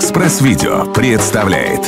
Экспресс-видео представляет.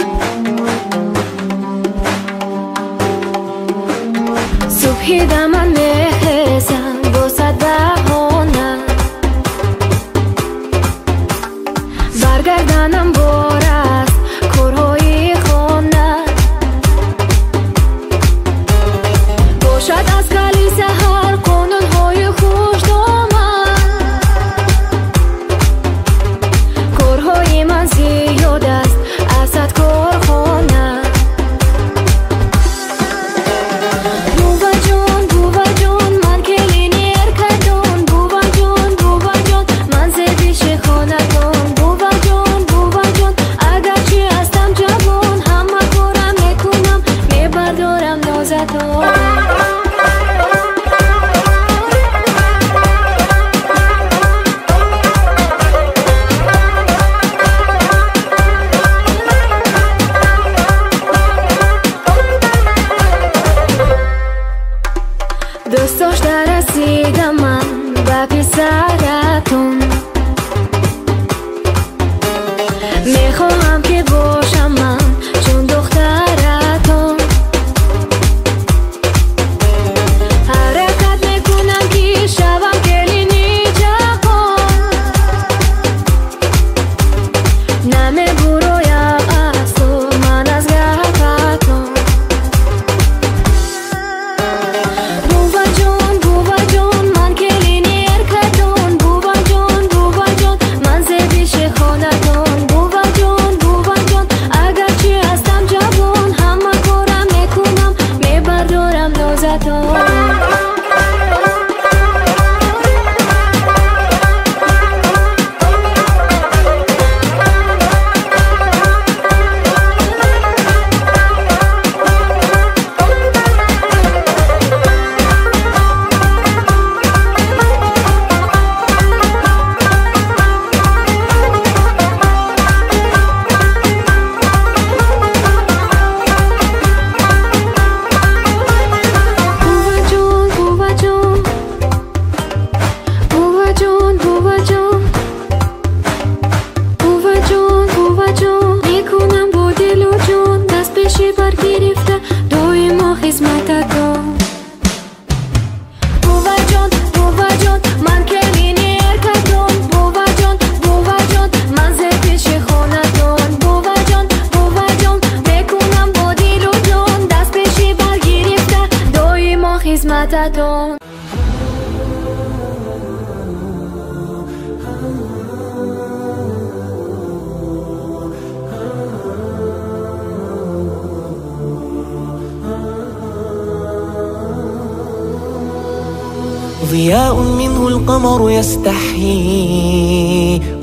ضياء منه القمر يستحيي،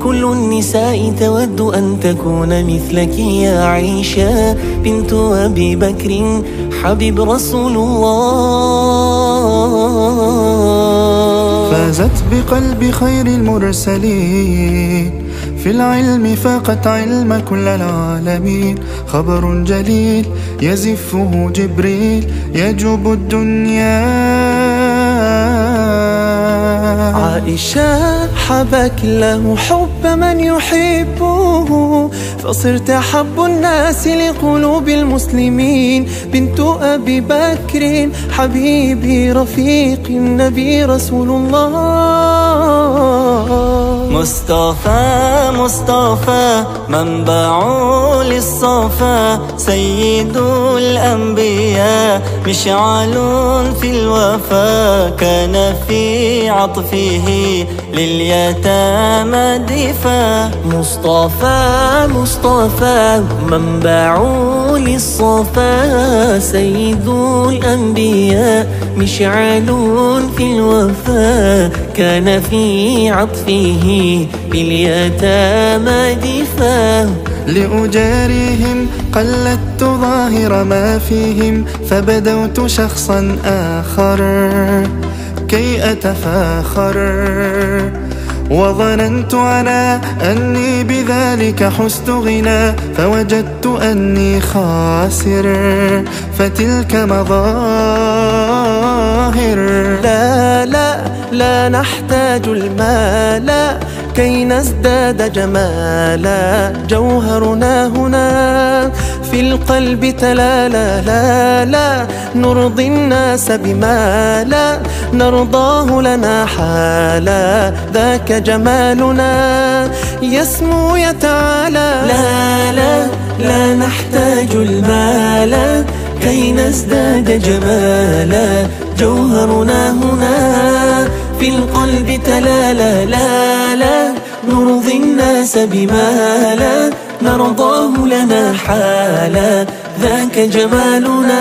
كل النساء تود أن تكون مثلك يا عائشة بنت أبي بكر حبيب رسول الله. فازت بقلب خير المرسلين، في العلم فاقت علم كل العالمين، خبر جليل يزفه جبريل يجوب الدنيا. عائشة حبك له حب من يحبه، فصرت أحب الناس لقلوب المسلمين، بنت أبي بكر حبيبي رفيق النبي رسول الله. مصطفى مصطفى منبع للصفا، سيد الأنبياء مشعل في الوفا، كان في عطفه لليتامى دفا. مصطفى مصطفى منبع للصفا، سيد الأنبياء مشعل في الوفا، كان في عطفه لليتامى دفا. لأجاريهم قلدت ظاهر ما فيهم، فبدوت شخصا آخر كي أتفاخر، وظننت أنا أني بذلك حزت غنى، فوجدت أني خاسر فتلك مظاهر. لا لا لا نحتاج المال، كي نزداد جمالا جوهرنا هنا في القلب تلالا لا لا نرضي الناس بما لا نرضاه لنا حالا ذاك جمالنا يسمو يتعالى لا لا لا نحتاج المال كي نزداد جمالا جوهرنا هنا في القلب تلالا لا لا نرضي الناس بما لا نرضاه لنا حالا ذاك جمالنا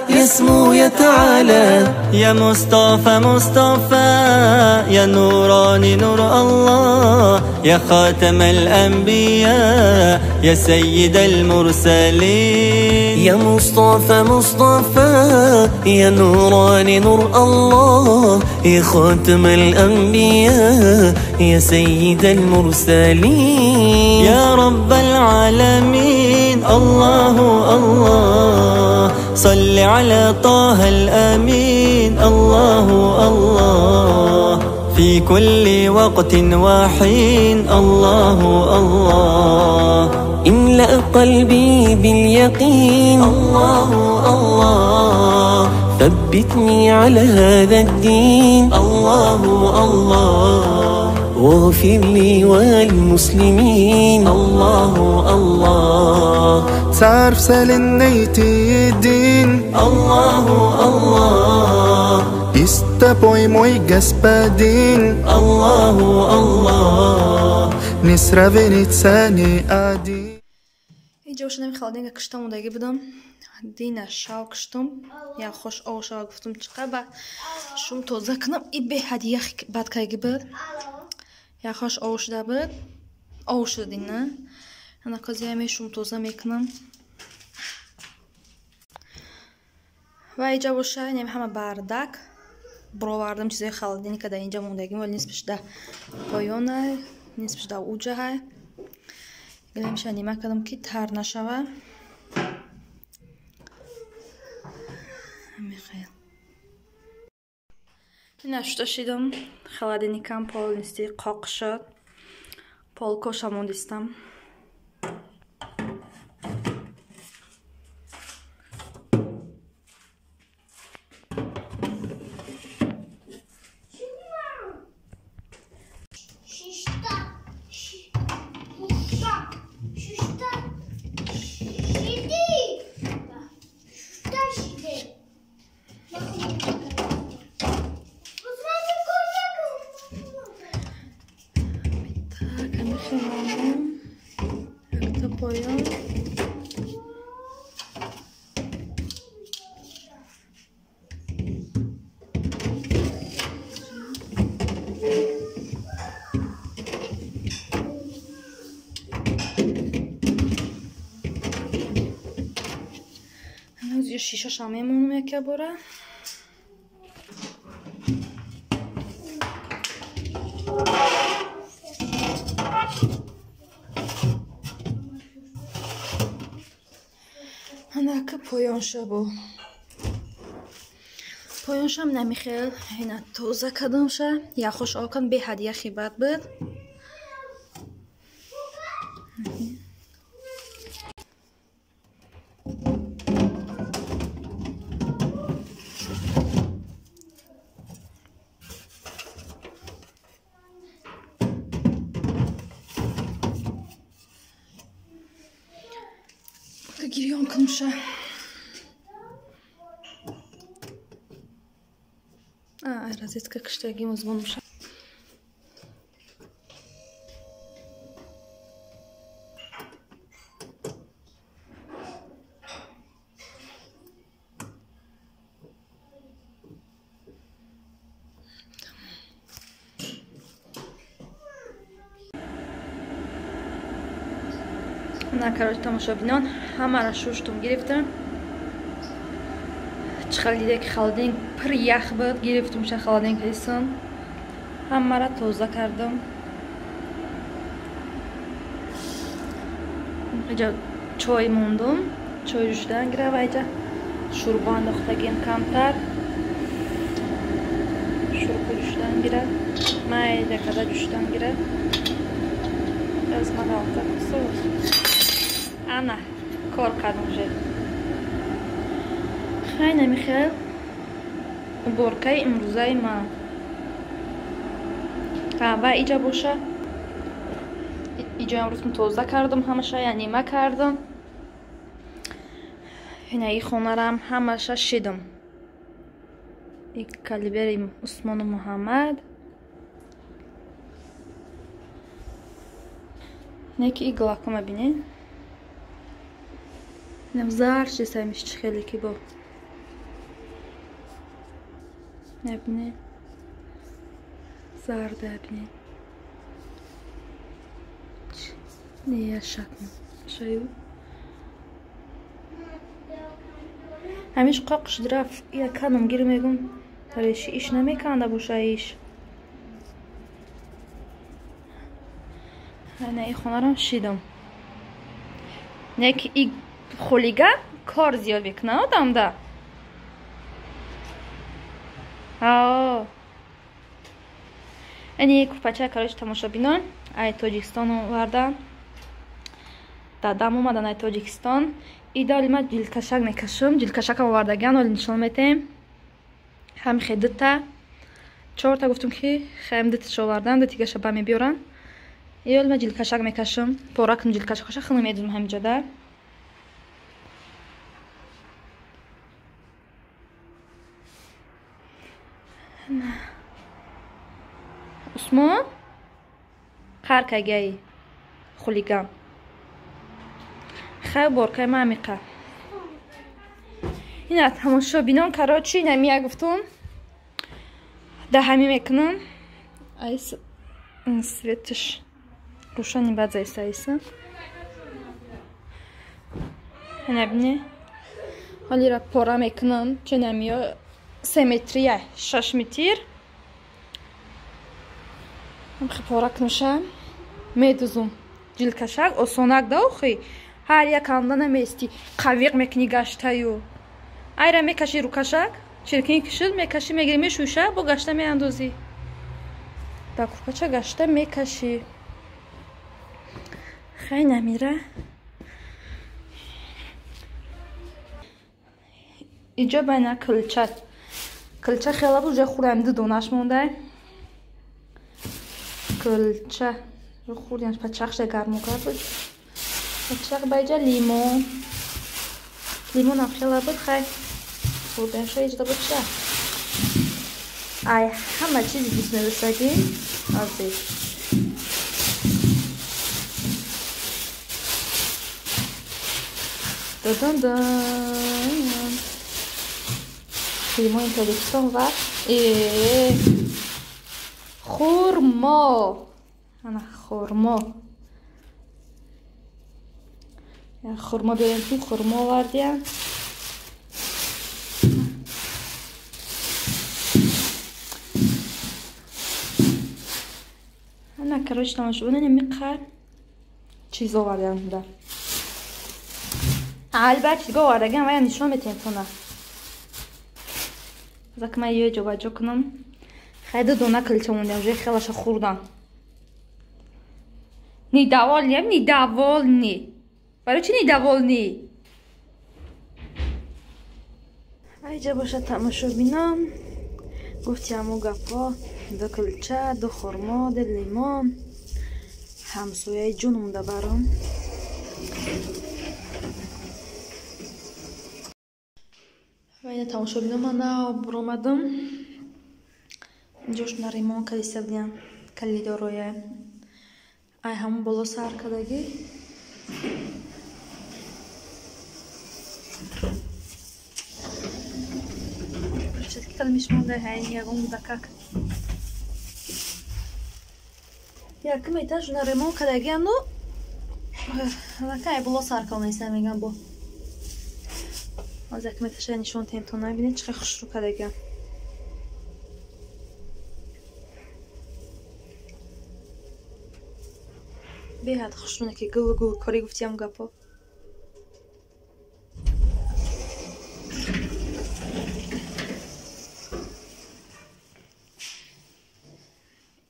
يسمو يتعالى يا مصطفى مصطفى يا نوراني نور الله يا خاتم الأنبياء يا سيد المرسلين يا مصطفى مصطفى يا نوراني نور الله يا خاتم الأنبياء يا سيد المرسلين يا رب العالمين الله الله صل على طه الأمين الله الله في كل وقت وحين الله الله املأ قلبي باليقين الله الله ثبتني على هذا الدين الله الله واغفر لي والمسلمين الله الله تعرف سالنيتي الدين الله الله Истапой мой господин الله الله Не сравнится ни один. Иҷо шудам холодильника киштам удаги будам. Дина шав киштум. Я хош ов шава гуфтум чиқа ба шум тоза кунам. И беҳад ях бад кайги буд. Я хош ов шуда буд. Ов шуда дина. Ана козия мешум тоза мекунам. Ва иҷа боша нем ҳама бардак. Бировардам чизои холодильника дар инҷа мондагим, вале нисбаш да поёна, нисбаш да уҷаҳа. Гилемша нима кардам ки тар нашава. Михаил. Ина шута шидам, холодильникам полностью қоқ шуд. Полкоша мондистам. Шишаша мемонам яке бора. Анака поёнша бу. Поёншам намихел, ина тоза кардамша, яхош окан беҳад яхи бад буд. Гирён кунша. А, розетка киштагим узмонуша. На, короче, тамошобинон ҳамаро шуштум гирифтам. Чӣ хел дида ки холодильник пир ях буд, гирифтумша холодильник ҳисм. Ҳамаро тоза кардам. Иҷа чой мондум, чой ҷӯшидан гирава иҷа шӯрбо андохтагим камтар. Шӯрбо ҷӯшидан гирав. Майда када ҷӯшидан гирад. Аз мағалта соус. Ана, кор кардам уже. Хай намихел. Уборкаи имрӯзаи ман. Ва иҷа боша. Иҷа имрӯз тоза кардам ҳамаша, я нима кардам. Инаи хонарам ҳамаша шидам. И калибери Усмону Муҳаммад. Неки иглакома бинед. Инам зард шидисамиш чӣ хеле ки бо. Набинед. Зарда бинед. Не, шакм. Шаю. Ҳамиш қоқ шуд рафт. Я канам гир мегум. Тареши иш намеканда боша иш. Ана и хонарам шидам. Не ки и холига кор зиёд мекуна одамда. Ао. Ани купача короче тамошобинон ай Тоҷикистон овардан. Дадам омадан ай Тоҷикистон. Ида оли ман ҷилкашак мекашам. Ҷилкашакам овардаган, оли нишон метем. Ҳам хе дута. Чорта гуфтум ки хем дуташа овардан, дутигаша ба мебиёран. И оли ман ҷилкашак мекашам. Пора кунам ҷилкашакаша хунам медузам ҳамиҷода. Усмон қаркагаи хулиган. Хай боркай ма амиқа. Ина тамошобинон короче ина мия гуфтум. Да ҳами мекунам. Айс светиш рӯшани баъд заиса айса. Ина бине. Ҳолира пора мекунам. Чун амиё 3 метрия 6 метр. Ҳамхи пора кунуша медузум. Ҷилкашак осонак да охи. Ҳар як анда намести қавиқ мекунӣ гаштаю. Айра мекаши рукашак, чиркин кишид мекаши мегири мешӯша, бо гашта меандозӣ. Ба курпача гашта мекашӣ. Хай намира. Иҷо байна килча. Килча хела буд, уже хӯрдам ду донаш мондай. Килча хӯрдем, пачахша гармугар буд. Пачах байҷа лимон. Лимонам хела буд, хай хӯрдемша иҷда буд ша. Ай ҳама чизи дӯст медоштагӣ азиз. Дан-дан. Лимони Тоҷикистон ва хурмо. Ана хурмо. Хурмо биёрем ту хурмо овардиям. Ана короче тамошобинон миқар чиз овардиям да. Албатта чизго овардагиам вая нишон метиҳем тона. Зак ман ё ҷобаҷо кунам. Хай ду дона килча мондиам, уже хелаша хӯрдам. Недовольни, недовольни. Барои чӣ недовольни? Айҷа бошад тамошобинон. Гуфти ҳамо гапҳо, ду килча, ду хурмо, ду лимон. Ҳамсояи ҷун монда баром. Ва ина тамошобинон ман нав буромадам. Инҷош наримон калиса будиям, калидороя. Ай ҳамон боло сар кардагӣ. Калмиш монда ҳайн ягон гудакак. Якум этаж наримон кардагиану аллакай боло сар калнеса мегам бо. Аз якум эташа нишон тем то набинед чӣ қадр хушрӯ кардагиам. Беҳад хушрӯне ки гул гул корӣ гуфтиям гапо.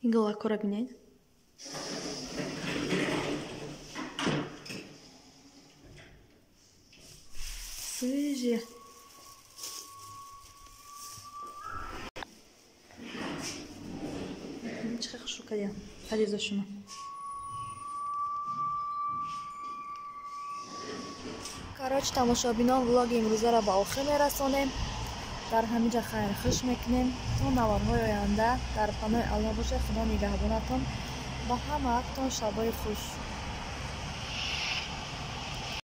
Ин гулакҳоро бинед. Свежие. Чӣ хел хушрӯ кардиям подъездошуно. Короче, тамошобинон, влоги имрӯзаро ба охир мерасонем. Дар ҳамин ҷа хайрхуш мекунем. То наворҳои оянда дар паноҳи Аллоҳ бошед. Худо нигаҳбонатон. Ба ҳамаатон шабои хуш.